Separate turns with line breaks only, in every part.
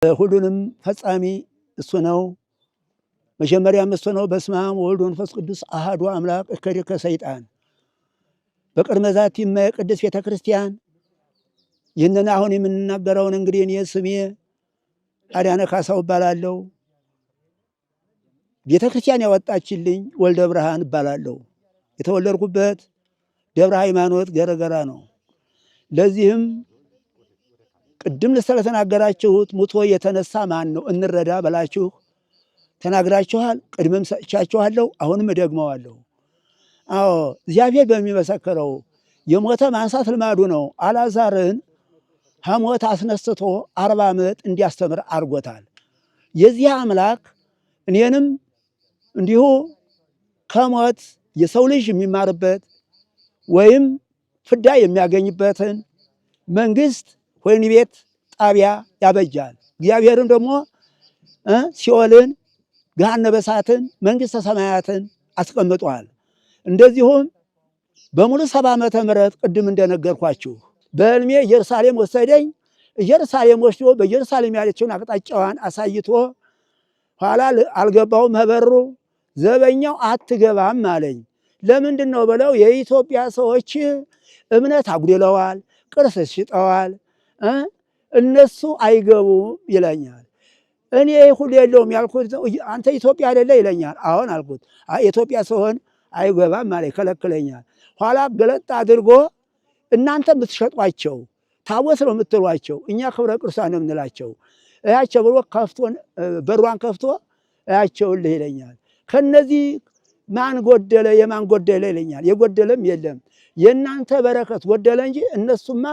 ሁሉንም ፈጻሚ እሱ ነው። መጀመሪያም እሱ ነው። በስመ አብ ወወልድ ወመንፈስ ቅዱስ አሐዱ አምላክ እከድከ ሰይጣን በቅድመ ዛቲ እመ ቅድስት ቤተ ክርስቲያን። ይህንን አሁን የምንናገረውን እንግዲህ እኔ ስሜ አዳነ ካሳው እባላለሁ። ቤተ ክርስቲያን ያወጣችልኝ ወልደ ብርሃን እባላለሁ። የተወለድኩበት ደብረ ሃይማኖት ገረገራ ነው። ለዚህም ቅድም ስለተናገራችሁት ሙቶ የተነሳ ማን ነው እንረዳ በላችሁ ተናግራችኋል። ቅድምም ሰጥቻችኋለሁ፣ አሁንም እደግመዋለሁ። አዎ እግዚአብሔር በሚመሰክረው የሞተ ማንሳት ልማዱ ነው። አልዓዛርን ከሞት አስነስቶ 40 ዓመት እንዲያስተምር አድርጎታል። የዚህ አምላክ እኔንም እንዲሁ ከሞት የሰው ልጅ የሚማርበት ወይም ፍዳ የሚያገኝበትን መንግስት ወህኒ ቤት ጣቢያ ያበጃል። እግዚአብሔርም ደግሞ ሲኦልን፣ ገሃነመ እሳትን፣ መንግስተ ሰማያትን አስቀምጧል። እንደዚሁም በሙሉ 70 ዓመተ ምህረት ቅድም እንደነገርኳችሁ በሕልሜ ኢየሩሳሌም ወሰደኝ። ኢየሩሳሌም ወስዶ በኢየሩሳሌም ያለችውን አቅጣጫዋን አሳይቶ ኋላ አልገባውም ከበሩ ዘበኛው አትገባም አለኝ። ለምንድን ነው ብለው የኢትዮጵያ ሰዎች እምነት አጉድለዋል፣ ቅርስ ሽጠዋል፣ እነሱ አይገቡም ይለኛል። እኔ ሁሉ የለውም ያልኩት አንተ ኢትዮጵያ አይደለ ይለኛል። አሁን አልኩት ኢትዮጵያ ስሆን አይገባም አለኝ፣ ከለክለኛል። ኋላ ገለጥ አድርጎ እናንተ የምትሸጧቸው ታቦት ነው የምትሏቸው፣ እኛ ክብረ ቅዱሳን ነው የምንላቸው። እያቸው ብሎ ከፍቶ በሯን ከፍቶ እያቸውልህ ይለኛል። ከነዚህ ማን ጎደለ የማን ጎደለ ይለኛል። የጎደለም የለም የእናንተ በረከት ጎደለ እንጂ እነሱማ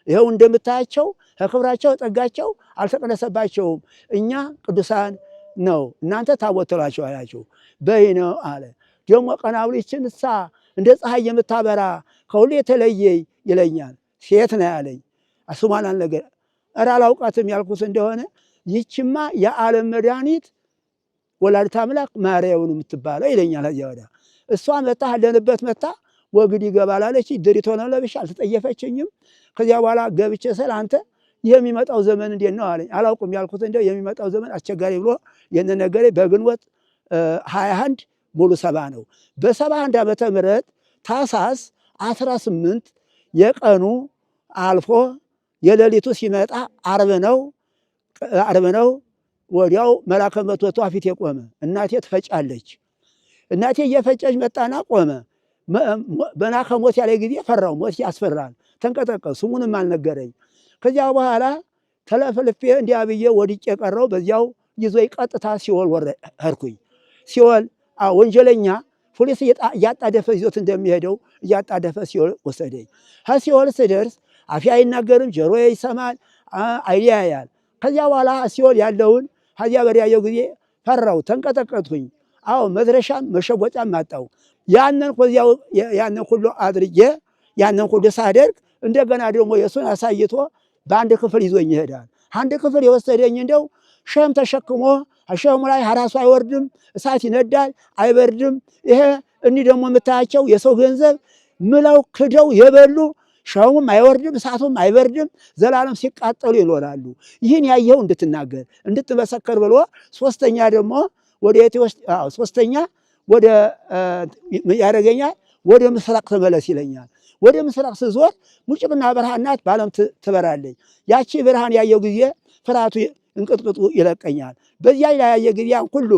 ይኸው እንደምታያቸው ከክብራቸው ጸጋቸው አልተቀነሰባቸውም። እኛ ቅዱሳን ነው እናንተ ታቦት ትሏቸው አላችሁ። በይ ነው አለ። ደግሞ ቀና ብሎ ይችን እሳ እንደ ፀሐይ የምታበራ ከሁሉ የተለየ ይለኛል። ሴት ነው ያለኝ። ስሟን አልነገር ኧረ አላውቃትም ያልኩት እንደሆነ ይችማ የዓለም መድኃኒት ወላዲተ አምላክ ማርያምን የምትባለው ይለኛል። ከዚያ ወዲያ እሷ መታ አለንበት መታ ወግድ ይገባል አለች። ድሪቶ ነው ለብሻ አልተጠየፈችኝም። ከዚያ በኋላ ገብቼ ስል አንተ ይህ የሚመጣው ዘመን እንዴት ነው አለኝ። አላውቅም ያልኩት እንደው የሚመጣው ዘመን አስቸጋሪ ብሎ ይህን ነገሬ በግንቦት 21 ሙሉ 70 ነው። በ71 ዓመተ ምህረት ታኅሳስ 18 የቀኑ አልፎ የሌሊቱ ሲመጣ ዓርብ ነው ዓርብ ነው። ወዲያው መላከ ሞት ወጥቶ ፊቴ ቆመ። እናቴ ትፈጫለች። እናቴ እየፈጨች መጣና ቆመ። መላከ ሞት ያለ ጊዜ ፈራው። ሞት ያስፈራል። ተንቀጠቀ። ስሙንም አልነገረኝ። ከዚያ በኋላ ተለፍልፌ እንዲያ ብዬ ወድቄ ቀረው። በዚያው ይዞኝ ቀጥታ ሲኦል ሄድኩኝ። ሲኦል ወንጀለኛ ፖሊስ እያጣደፈ ይዞት እንደሚሄደው እያጣደፈ ሲኦል ወሰደኝ። ከሲኦል ስደርስ አፌ አይናገርም፣ ጆሮዬ ይሰማል፣ ዓይኔ ያያል። ከዚያ በኋላ ሲኦል ያለውን ከዚያ በሪያየው ጊዜ ፈራው፣ ተንቀጠቀጥኩኝ። አዎ መድረሻም መሸጎጫም አጣው። ያንን ያንን ሁሉ አድርጌ ያንን ሁሉ ሳደርግ እንደገና ደግሞ የእሱን አሳይቶ በአንድ ክፍል ይዞኝ ይሄዳል። አንድ ክፍል የወሰደኝ እንደው ሸም ተሸክሞ ሸሙ ላይ ራሱ አይወርድም፣ እሳት ይነዳል፣ አይበርድም። ይሄ እኒህ ደግሞ የምታያቸው የሰው ገንዘብ ምለው ክደው የበሉ ሸሙም አይወርድም፣ እሳቱም አይበርድም፣ ዘላለም ሲቃጠሉ ይኖራሉ። ይህን ያየኸው እንድትናገር እንድትመሰከር ብሎ ሶስተኛ ደግሞ ወደ ሶስተኛ ወደ ያደረገኛል ወደ ምስራቅ ተመለስ ይለኛል። ወደ ምስራቅ ስዞር ሙጭቅና ብርሃን ናት፣ በዓለም ትበራለች። ያቺ ብርሃን ያየው ጊዜ ፍርሃቱ እንቅጥቅጡ ይለቀኛል። በዚያ ላይ ያየ ጊዜ ሁሉ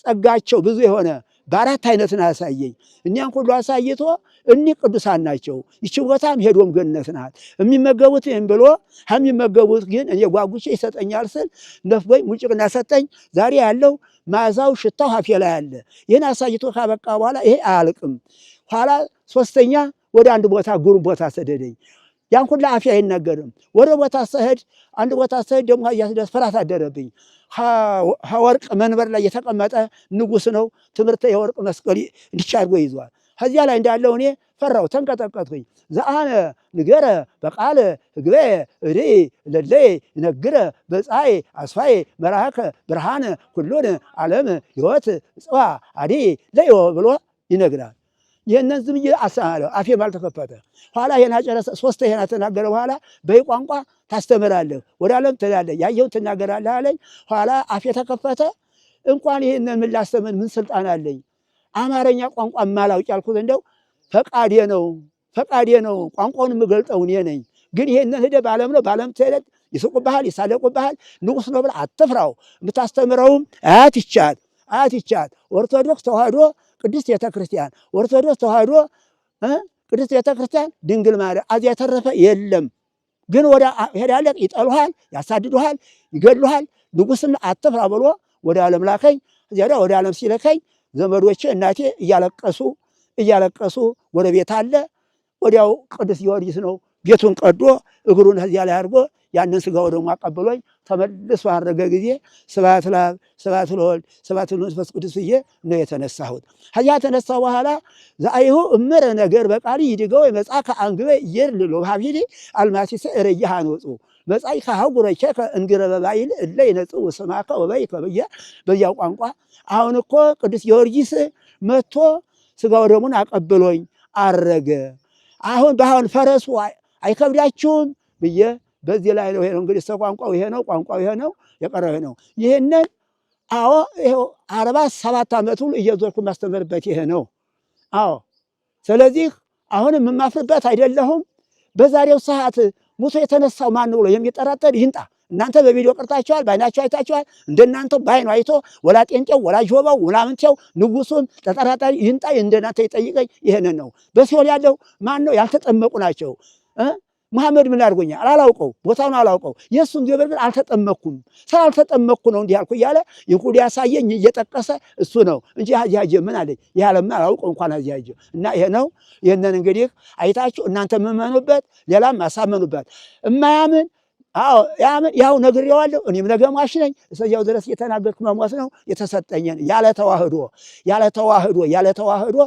ጸጋቸው ብዙ የሆነ በአራት አይነትን አሳየኝ። እኒያን ሁሉ አሳይቶ እኒህ ቅዱሳን ናቸው፣ ይቺ ቦታም ሄዶም ገነት ናት የሚመገቡት ይህም ብሎ ከሚመገቡት ግን እኔ ጓጉቼ ይሰጠኛል ስል ነፍጎኝ ሙጭቅና ሰጠኝ። ዛሬ ያለው መዓዛው ሽታው አፌ ላይ አለ። ይህን አሳይቶ ካበቃ በኋላ ይሄ አያልቅም። ኋላ ሶስተኛ ወደ አንድ ቦታ ጉሩም ቦታ ሰደደኝ። ያን ሁላ አፌ አይናገርም። ወደ ቦታ ስሄድ አንድ ቦታ ስሄድ ደግሞ እያስደስ ፍርሃት አደረብኝ። ከወርቅ መንበር ላይ የተቀመጠ ንጉስ ነው። ትምህርተ የወርቅ መስቀል እንዲቻ አድርጎ ይዟል። ከዚያ ላይ እንዳለው እኔ ፈራው፣ ተንቀጠቀጥኩኝ። ዘአነ ንገረ በቃለ ህግበ እሪ ለለይ ነግረ በፀሐይ አስፋይ መራከ ብርሃነ ኩሉን ዓለም ሕይወት ጽዋ አዲ ለዮ ብሎ ይነግራል። ይህንን ዝም ብዬ አሰማለሁ፣ አፌም አልተከፈተ። ኋላ ይሄን አጨረሰ። ሶስት ይሄን ተናገረ። በኋላ በይ ቋንቋ ታስተምራለህ፣ ወደ ዓለም ትሄዳለህ፣ ያየውን ትናገራለህ አለኝ። ኋላ አፌ ተከፈተ። እንኳን ይህንን ምን ላስተምር ምን ስልጣን አለኝ? አማርኛ ቋንቋ ማላውቅ ያልኩት እንደው ፈቃዴ ነው፣ ፈቃዴ ነው። ቋንቋውን የምገልጠው እኔ ነኝ። ግን ይሄንን ሄደህ በዓለም ነው፣ በዓለም ትሄደህ ይስቁብሃል፣ ይሳለቁብሃል። ንጉስ ነው ብለህ አትፍራው። የምታስተምረውም አያት ይቻል አያት ይቻል ኦርቶዶክስ ተዋህዶ ቅድስት ቤተ ክርስቲያን፣ ኦርቶዶክስ ተዋህዶ ቅድስት ቤተ ክርስቲያን፣ ድንግል ማርያም፣ አዚያ የተረፈ የለም። ግን ወደ ሄዳለህ፣ ይጠሉሃል፣ ያሳድዱሃል፣ ይገድሉሃል። ንጉስም አትፍራ ብሎ ወደ ዓለም ላከኝ። እዚያ ወደ ዓለም ሲልከኝ ዘመዶቼ እናቴ እያለቀሱ እያለቀሱ ወደ ቤት አለ። ወዲያው ቅዱስ ጊዮርጊስ ነው ቤቱን ቀዶ እግሩን እዚያ ላይ አድርጎ ያንን ስጋው ደግሞ አቀብሎኝ ተመልሶ አረገ ጊዜ ስብሐት ለአብ፣ ስብሐት ለወልድ፣ ስብሐት ለመንፈስ ቅዱስ ብዬ ነው የተነሳሁት። ከዚያ ተነሳሁ በኋላ ዘአይሁ እምረ ነገር በቃሊ ይድገው መጻከ አንግበ ይርልሎ ሀቢሊ አልማሲሰ እረይሃ ንውፁ መጻኢ ከሀጉረቸ እንግረ በባይል እለ ይነጽኡ ስማከ ወበይከ ብዬ በዚያው ቋንቋ አሁን እኮ ቅዱስ ጊዮርጊስ መጥቶ ስጋው ደሙን አቀብሎኝ አረገ። አሁን በአሁን ፈረሱ አይከብዳችሁም ብዬ በዚህ ላይ ነው። ይሄ ነው እንግዲህ ሰው ቋንቋው ይሄ ነው፣ ቋንቋው ይሄ ነው፣ የቀረው ይሄ ነው። ይሄንን አዎ ይሄው 47 ዓመት ሁሉ እየዞርኩ የማስተምርበት ይሄ ነው። አዎ ስለዚህ አሁንም የማፍርበት አይደለሁም። በዛሬው ሰዓት ሙቶ የተነሳው ማን ነው ብሎ የሚጠራጠር ይንጣ። እናንተ በቪዲዮ ቀርታችኋል፣ በአይናችሁ አይታችኋል። እንደናንተው በአይኑ አይቶ ወላ ጤንጤው ወላ ጆባው ምናምንቴው ንጉሱን ተጠራጣሪ ይንጣ፣ እንደናንተ ይጠይቀኝ። ይሄንን ነው። በሲኦል ያለው ማን ነው? ያልተጠመቁ ናቸው። መሐመድ ምን አድርጎኛል? አላውቀው፣ ቦታውን አላውቀው። የእሱን ግብር ግን አልተጠመኩም፣ ስላልተጠመቅኩ ነው እንዲህ ያልኩ እያለ ይሁዳ ያሳየኝ እየጠቀሰ እሱ ነው እንጂ ሀጂ ምን አለኝ? ይህ ዓለም አላውቀው እንኳን ሀጂ ሀጂ እና ይሄ ነው። ይህንን እንግዲህ አይታችሁ እናንተ የምመኑበት ሌላም አሳመኑበት። እማያምን አዎ ያምን ያው ነግሬዋለሁ። እኔም ነገ ሟች ነኝ። እስከዚያው ድረስ እየተናገርኩ መሞት ነው የተሰጠኝን። ያለ ተዋህዶ ያለ ተዋህዶ ያለ ተዋህዶ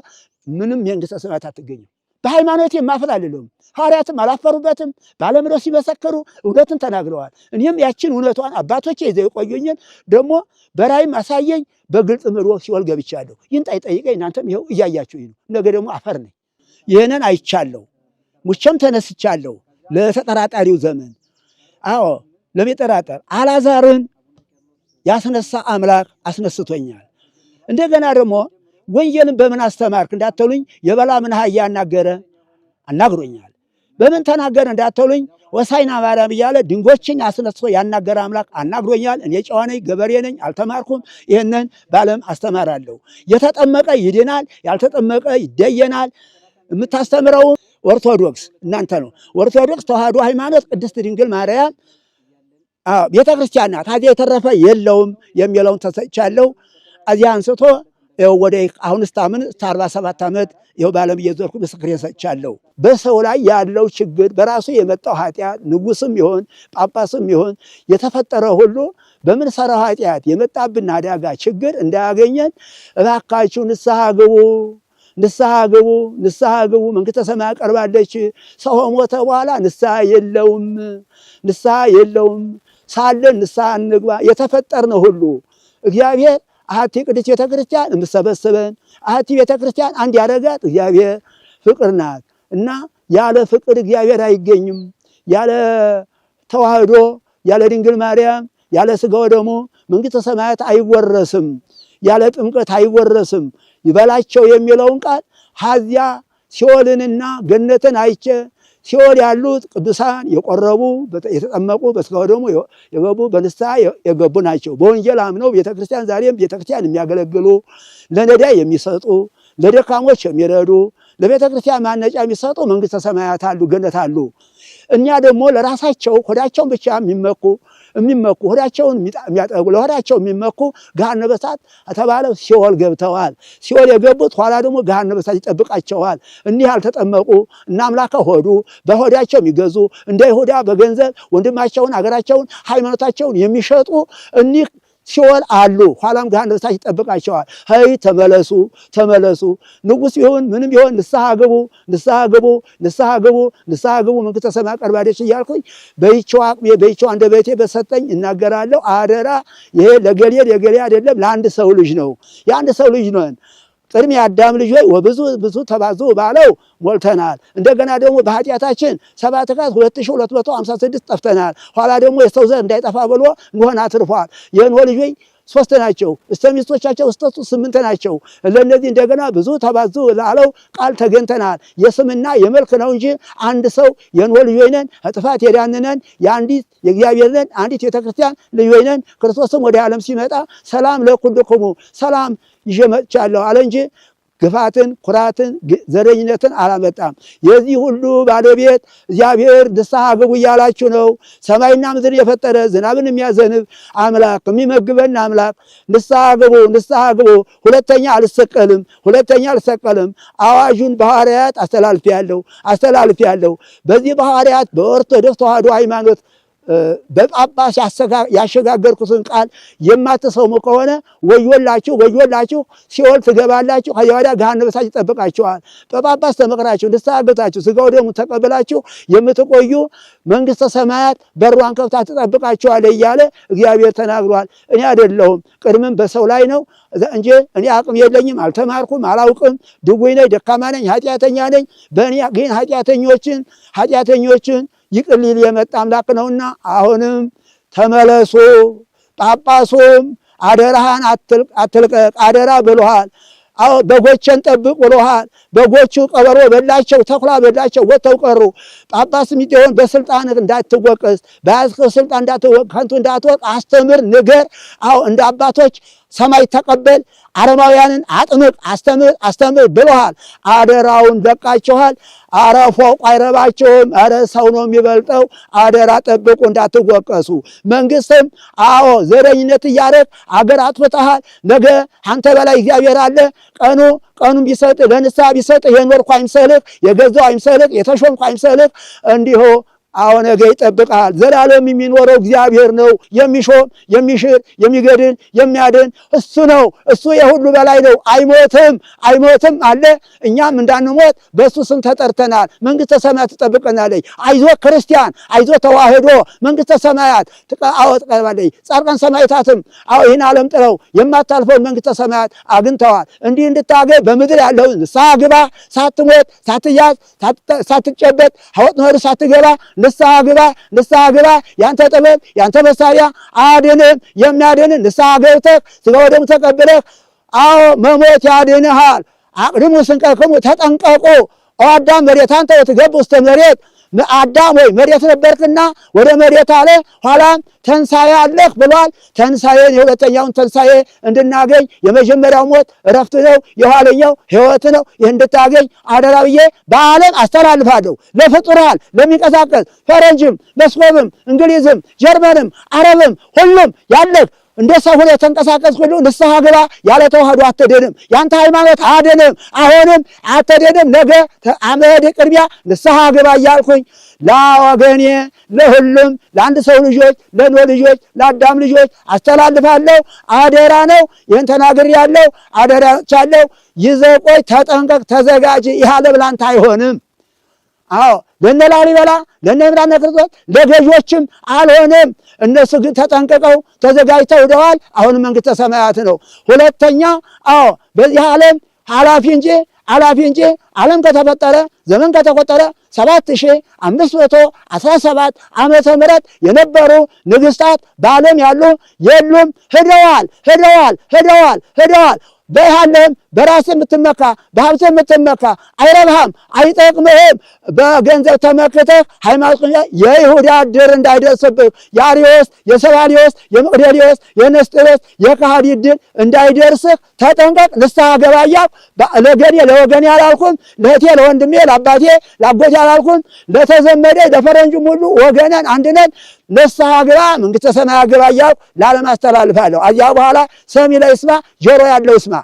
ምንም መንግሥተ ሰማያት አትገኝም። በሃይማኖቴ የማፍር አይደለሁም። ሐዋርያትም አላፈሩበትም። በዓለም ነው ሲመሰክሩ እውነትን ተናግረዋል። እኔም ያችን እውነቷን አባቶቼ ይዘው የቆዩኝን ደግሞ በራእይም አሳየኝ። በግልጽ ምሮ ሲኦል ገብቻለሁ። ይንጣ ይጠይቀኝ። እናንተም ይኸው እያያችሁኝ ነው። ነገ ደግሞ አፈር ነኝ። ይህንን አይቻለሁ። ሙቼም ተነስቻለሁ። ለተጠራጣሪው ዘመን አዎ ለሚጠራጠር አልዓዛርን ያስነሳ አምላክ አስነስቶኛል። እንደገና ደግሞ ወንጌልን በምን አስተማርክ እንዳትሉኝ የበላምን አህያ ያናገረ አናግሮኛል። በምን ተናገረ እንዳትሉኝ ወሳይና ማርያም እያለ ድንጎችን አስነስቶ ያናገረ አምላክ አናግሮኛል። እኔ ጨዋ ነኝ፣ ገበሬ ነኝ፣ አልተማርኩም። ይህንን በዓለም አስተማራለሁ። የተጠመቀ ይድናል፣ ያልተጠመቀ ይደየናል። የምታስተምረው ኦርቶዶክስ እናንተ ነው። ኦርቶዶክስ ተዋህዶ ሃይማኖት ቅድስት ድንግል ማርያም ቤተ ክርስቲያን ናት። ከዚያ የተረፈ የለውም የሚለውን ተሰጥቻለሁ። እዚያ አንስቶ ወደ አሁን እስታምን እስከ 47 ዓመት ይኸው በዓለም እየዞርኩ ምስክሬን ሰጥቻለሁ። በሰው ላይ ያለው ችግር በራሱ የመጣው ኃጢአት ንጉስም ይሁን ጳጳስም ይሁን የተፈጠረ ሁሉ በምንሰራው ኃጢአት የመጣብን አደጋ ችግር እንዳያገኘን እባካችሁ ንስሐ ግቡ፣ ንስሐ ግቡ፣ ንስሐ ግቡ። መንግሥተ ሰማያት ቀርባለች። ሰው ሞተ በኋላ ንስሐ የለውም፣ ንስሐ የለውም። ሳለን ንስሐ እንግባ። የተፈጠርነው ሁሉ እግዚአብሔር አሐቲ ቅድስት ቤተ ክርስቲያን የምትሰበስበን አሐቲ ቤተ ክርስቲያን አንድ ያደረጋት እግዚአብሔር ፍቅር ናት እና ያለ ፍቅር እግዚአብሔር አይገኝም። ያለ ተዋህዶ፣ ያለ ድንግል ማርያም፣ ያለ ስጋው ደግሞ መንግሥተ ሰማያት አይወረስም። ያለ ጥምቀት አይወረስም። ይበላቸው የሚለውን ቃል ሀዚያ ሲኦልንና ገነትን አይቼ ሲኦል ያሉት ቅዱሳን የቆረቡ የተጠመቁ በስጋው ደግሞ የገቡ በንስሐ የገቡ ናቸው። በወንጌል አምነው ቤተክርስቲያን ዛሬም ቤተክርስቲያን የሚያገለግሉ ለነዳይ የሚሰጡ ለደካሞች የሚረዱ ለቤተክርስቲያን ማነጫ የሚሰጡ መንግሥተ ሰማያት አሉ፣ ገነት አሉ። እኛ ደግሞ ለራሳቸው ሆዳቸውን ብቻ የሚመኩ ሆዳቸውን የሚያጠጉ ለሆዳቸው የሚመኩ ገሃነመ እሳት ተባለው ሲኦል ገብተዋል። ሲኦል የገቡት ኋላ ደግሞ ገሃነመ እሳት ይጠብቃቸዋል። እኒህ ያልተጠመቁ እና አምላከ ሆዱ በሆዳቸው የሚገዙ እንደ ይሁዳ በገንዘብ ወንድማቸውን፣ አገራቸውን፣ ሃይማኖታቸውን የሚሸጡ እኒህ ሲኦል አሉ። ኋላም ገሃነመ እሳት ይጠብቃቸዋል። ሀይ ተመለሱ፣ ተመለሱ። ንጉስ ይሁን ምንም ይሁን ንስሐ ግቡ፣ ንስሐ ግቡ፣ ንስሐ ግቡ፣ ንስሐ ግቡ፣ መንግሥተ ሰማያት ቀርባለች እያልኩኝ በይቼው አቅሜ በይቼው አንደበቴ በሰጠኝ እናገራለሁ። አደራ ይሄ ለገሌ ለገሌ አይደለም፣ ለአንድ ሰው ልጅ ነው። የአንድ ሰው ልጅ ነን። ቅድም የአዳም ልጆች ወብዙ ብዙ ተባዙ ባለው ሞልተናል። እንደገና ደግሞ በኃጢአታችን 7 ካት 2256 ጠፍተናል። ኋላ ደግሞ የሰው ዘር እንዳይጠፋ ብሎ ኖህን አትርፏል። የኖህ ልጆች 3 ናቸው። እስተ ሚስቶቻቸው እስተ 8 ናቸው። ለነዚህ እንደገና ብዙ ተባዙ ላለው ቃል ተገኝተናል። የስምና የመልክ ነው እንጂ አንድ ሰው የኖህ ልጆች ነን፣ ከጥፋት የዳንን ነን፣ የአንዲት የእግዚአብሔር ነን፣ አንዲት ቤተክርስቲያን ልጆች ነን። ክርስቶስም ወደ ዓለም ሲመጣ ሰላም ለኩልክሙ ሰላም ይዤ መጥቻለሁ አለ እንጂ ግፋትን፣ ኩራትን፣ ዘረኝነትን አላመጣም። የዚህ ሁሉ ባለቤት እግዚአብሔር ንስሐ ግቡ እያላችሁ ነው። ሰማይና ምድር የፈጠረ ዝናብን የሚያዘንብ አምላክ የሚመግበን አምላክ ንስሐ ግቡ፣ ንስሐ ግቡ። ሁለተኛ አልሰቀልም፣ ሁለተኛ አልሰቀልም። አዋጁን በሐዋርያት አስተላልፌያለሁ። በዚህ በሐዋርያት በኦርቶዶክስ ተዋሕዶ ሃይማኖት በጳጳስ ያሸጋገርኩትን ቃል የማትሰሙ ከሆነ ወዮላችሁ፣ ወዮላችሁ፣ ሲኦል ትገባላችሁ። ከዚያ ወዲያ ገሃነመ እሳት ይጠብቃችኋል። በጳጳስ ተመክራችሁ ንስሐ ገብታችሁ ሥጋው ደሙ ተቀብላችሁ የምትቆዩ መንግሥተ ሰማያት በሯን ከፍታ ትጠብቃችኋለች እያለ እግዚአብሔር ተናግሯል። እኔ አይደለሁም፣ ቅድምም በሰው ላይ ነው እንጂ እኔ አቅም የለኝም፣ አልተማርኩም፣ አላውቅም፣ ድውይ ነኝ፣ ደካማ ነኝ፣ ኃጢአተኛ ነኝ። በእኔ ግን ኃጢአተኞችን ይቅር ሊል የመጣ አምላክ ነውና አሁንም ተመለሱ። ጳጳሱም አደራህን አትልቀቅ፣ አደራ ብሎሃል። አዎ በጎቼን ጠብቅ ብሎሃል። በጎቹ ቀበሮ በላቸው፣ ተኩላ በላቸው፣ ወጥተው ቀሩ። ጳጳስም ቢሆን በስልጣንህ እንዳትወቅስ፣ በያዝከው ስልጣን እንዳትወቅ፣ ከንቱ እንዳትወቅ፣ አስተምር፣ ንገር። አዎ እንደ አባቶች ሰማይ ተቀበል፣ አረማውያንን አጥምቅ፣ አስተምር አስተምር ብሎሃል። አደራውን በቃችኋል። አረ ፎቅ አይረባቸውም። አረ ሰው ነው የሚበልጠው። አደራ ጠብቁ እንዳትወቀሱ። መንግስትም አዎ ዘረኝነት እያደረግ አገር አጥፍተሃል። ነገ አንተ በላይ እግዚአብሔር አለ። ቀኑ ቀኑን ቢሰጥ ለንስሐ ቢሰጥ የኖርኩ አይምሰልህ፣ የገዛው አይምሰልህ፣ የተሾምኩ አይምሰልህ። እንዲሁ አዎ ነገ ይጠብቃል። ዘላለም የሚኖረው እግዚአብሔር ነው። የሚሾም የሚሽር የሚገድል የሚያድን እሱ ነው። እሱ የሁሉ በላይ ነው። አይሞትም፣ አይሞትም አለ። እኛም እንዳንሞት በእሱ ስም ተጠርተናል። መንግሥተ ሰማያት ትጠብቀናለች። አይዞ ክርስቲያን፣ አይዞ ተዋህዶ፣ መንግሥተ ሰማያት አዎ ትቀርባለች። ጻድቃን ሰማዕታትም አዎ ይህን ዓለም ጥለው የማታልፈውን መንግሥተ ሰማያት አግኝተዋል። እንዲህ እንድታገኝ በምድር ያለውን ንስሐ ግባ። ሳትሞት፣ ሳትያዝ፣ ሳትጨበጥ፣ ወጥመድ ሳትገባ ንስሐ ግባ፣ ንስሐ ግባ። ያንተ ጥበብ ያንተ መሳሪያ አድንም። የሚያድን ንስሐ ገብተህ ሥጋ ወደሙ ተቀብለህ አዎ መሞት ያድንሃል። አቅድሙ ስንቀክሙ ተጠንቀቁ። አዳም መሬት አንተ ወትገብ ውስተ መሬት፣ አዳም ወይ መሬት ነበርክና ወደ መሬት አለ። ኋላም ተንሳኤ አለህ ብሏል። ተንሳኤን የሁለተኛውን ተንሳኤ እንድናገኝ የመጀመሪያው ሞት እረፍት ነው፣ የኋለኛው ሕይወት ነው። ይህ እንድታገኝ አደራ ብዬ በዓለም አስተላልፋለሁ። ለፍጡራን ለሚንቀሳቀስ ፈረንጅም፣ መስኮብም፣ እንግሊዝም፣ ጀርመንም፣ አረብም ሁሉም ያለህ እንደ ሰው ሁሉ የተንቀሳቀስ ሁሉ ንስሐ ግባ። ያለ ተዋህዶ አትድንም። ያንተ ሃይማኖት አድንም፣ አሁንም አትድንም። ነገ አመድ ቅድሚያ ንስሐ ግባ እያልኩኝ ለወገኔ ለሁሉም ለአንድ ሰው ልጆች፣ ለኖህ ልጆች፣ ለአዳም ልጆች አስተላልፋለሁ። አደራ ነው። ይህን ተናግሬያለሁ። አደራቻለሁ። ይዘህ ቆይ፣ ተጠንቀቅ፣ ተዘጋጅ። ይህ ዓለም ላንተ አይሆንም። አዎ ለነ ላሊበላ ለነ ምራነ ክርስቶስ ለገዦችም አልሆነም። እነሱ ግን ተጠንቅቀው ተዘጋጅተው ሄደዋል። አሁንም መንግሥተ ሰማያት ነው። ሁለተኛ አዎ በዚህ ዓለም ኃላፊ እንጂ ኃላፊ እንጂ ዓለም ከተፈጠረ ዘመን ከተቆጠረ 7517 ዓመተ ምህረት የነበሩ ንግስታት በዓለም ያሉ የሉም። ሄደዋል፣ ሄደዋል፣ ሄደዋል፣ ሄደዋል። በይሃለም በራስ የምትመካ በሀብት የምትመካ አይረብሃም፣ አይጠቅምህም። በገንዘብ ተመክተህ ሃይማኖት የይሁዳ ድር እንዳይደርስብህ የአርዮስ፣ የሰባልዮስ፣ የመቅደልዮስ፣ የነስጥሮስ የከሃዲ ድል እንዳይደርስህ ተጠንቀቅ። ንስሐ ገባ እያልኩ ለገኔ ለወገኔ አላልኩም፣ ለእህቴ ለወንድሜ ለአባቴ ለአጎቴ አላልኩም፣ ለተዘመደ ለፈረንጁም ሁሉ ወገነን አንድነን ንስሐ ግባ መንግሥተ ሰማያት ግባ እያልኩ ለዓለም አስተላልፋለሁ። አዚያ በኋላ ሰሚ ለይስማ፣ ጆሮ ያለው ይስማ።